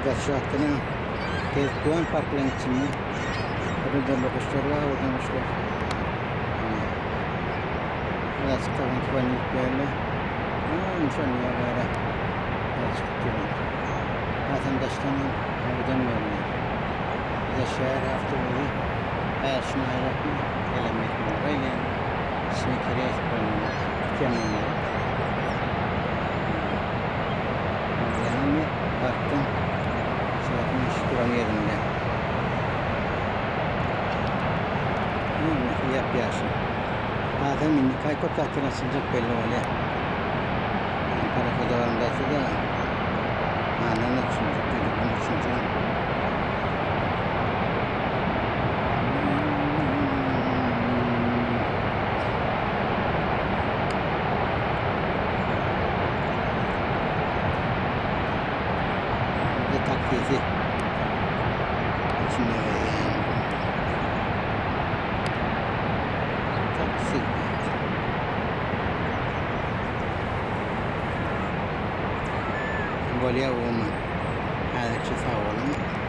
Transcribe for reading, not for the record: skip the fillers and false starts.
Biz şu wagtdan gezip duran parklaryň içinde dürli guşlar bar, owadan guşlar. Birazcık taban tuban ýiyip ýörler. Şol ýerlere çykyp duran. Hasam daşdan hem owadan görünýär. Bize şäher awtobusy şunu aýratyn gelen myhmanlara ýa içine kireýs bolmaly, tüken bolmaly. Ýagny parkdan şu wagt men şu duran ýerimde. Hemmesi ýap-ýaşyl. Hasam indi kaý köp zatlar açyljak belli bolýar. Parahoda barymda-da andan üçünji, duýdurdan üçünji. Bu taksisi içinde gezýän. Taksi. Bolýar umuman. Häzirçe sag boluň.